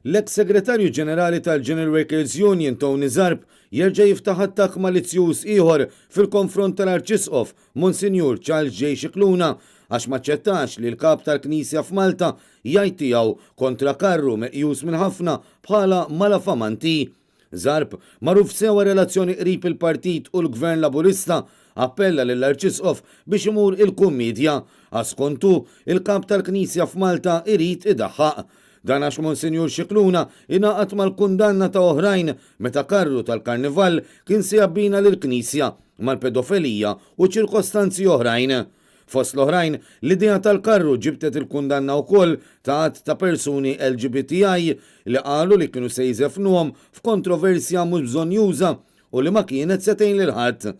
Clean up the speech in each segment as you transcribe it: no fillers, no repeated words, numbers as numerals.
L-eks Segretarju Ġenerali tal-General Workers Union Tony Zarb jerġa' jiftaħ attakk malizzjuż ieħor fil-konfront tal-Arċisqof Monsinjur Charles J. Scicluna għax m'aċċettax li l-Kap tal-Knisja f'Malta jgħid tiegħu kontra karru meqjus minn ħafna bħala malafamanti. Zarb, magħruf sew għar-relazzjoni qrib il-Partit u l-Gvern Laburista, appella lill-Arċisqof biex imur il-kummiedja, għax skont hu, il-Kap tal-Knisja f'Malta irid idaħħaq. Dan għax Monsinjur Scicluna ingħaqad mal-kundanna ta' oħrajn meta karru tal-Karnival kien se jabbina lill-Knisja mal-pedofelija u ċirkostanzi oħrajn. Fost l-oħrajn, l-idea tal-karru ġibdet il-kundanna wkoll ta' għadd ta' persuni LGBTI li qalu li kienu se jżeffnuhom f'kontroversja mhux bżonnjuża u li ma kienet se tgħin lil ħadd.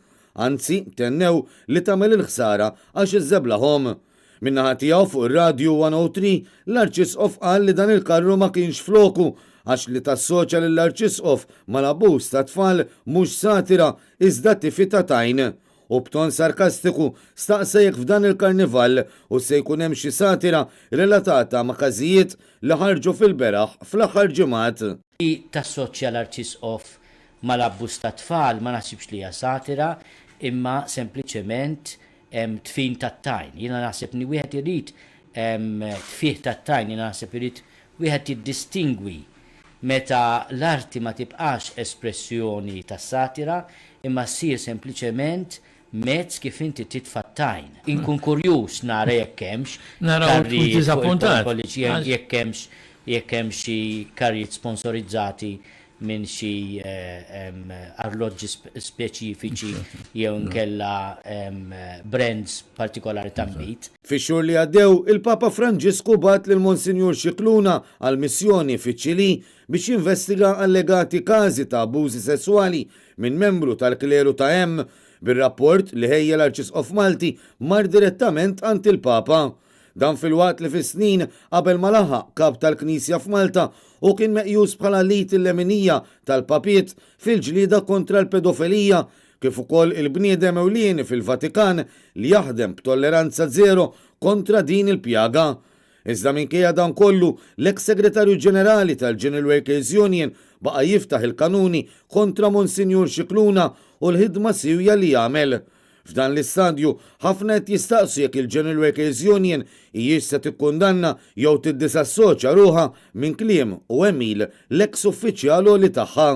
Anzi, tennew li tagħmel il-ħsara għax iżżeblahom. Min-naħa tiegħu fuq ir-radju 103, l-Arċisqof qal li dan il-karru ma kienx floku għax li tassoċja lill-Arċisqof mal-abbuż tat-tfal mhux satira iżda tifi ta' tajn. U b'ton sarkastiku staqsa jekk f'dan il-karnival hux se jkun hemm xi satira relatata ma' każijiet li ħarġu fil-beraħ fl-aħħar ġimgħat. Li tassoċja l-Arċisqof mal-abbuż tat-tfal ma naħsibx li hija satira imma sempliċement tfin tat-tajn. Jiena naħseb li wieħed irid tfih tat-tajn, jiena naħseb irid wieħed jiddistingwi meta l-arti ma tibqax espressjoni tas-satira imma ssir sempliċement mezz kif inti titfa' t-tajn. Inkun kurjuż nara jekk hemmx karrijiet fuq il-polliċ jekk hemmx jekk hemmx xi karrijiet sponsorizzati minn xi arloġġi speċifiċi jew inkella brands partikolari ta' nbid. Fix-xhur li għaddew, il-Papa Franġisku bagħat lil Monsinjur Scicluna għal missjoni fiċ-Ċilì biex jinvestiga allegati każi ta' abbużi sesswali minn membru tal-kleru ta' hemm, bir-rapport li ħejja l-Arċisqof Malti mar direttament għand il-Papa. Dan filwaqt li fis-snin qabel ma laħaq Kap tal-Knisja f'Malta, hu kien meqjus bħala l-id il-leminija tal-Papiet fil-ġlieda kontra l-pedofelija, kif ukoll il-bniedem ewlieni fil-Vatikan li jaħdem b'tolleranza zero kontra din il-pjaga. Iżda minkejja dan kollu, l-eks Segretarju Ġenerali tal-General Workers Union baqa' jiftaħ il-kanuni kontra Monsinjur Scicluna u l-ħidma siewja li jagħmel. F'dan l-istadju, ħafna qed jistaqsu jekk il-General Workers Union hijiex se tikkundanna jew tiddisassoċja ruħha minn kliem u għemil l-eks uffiċjal għoli tagħha.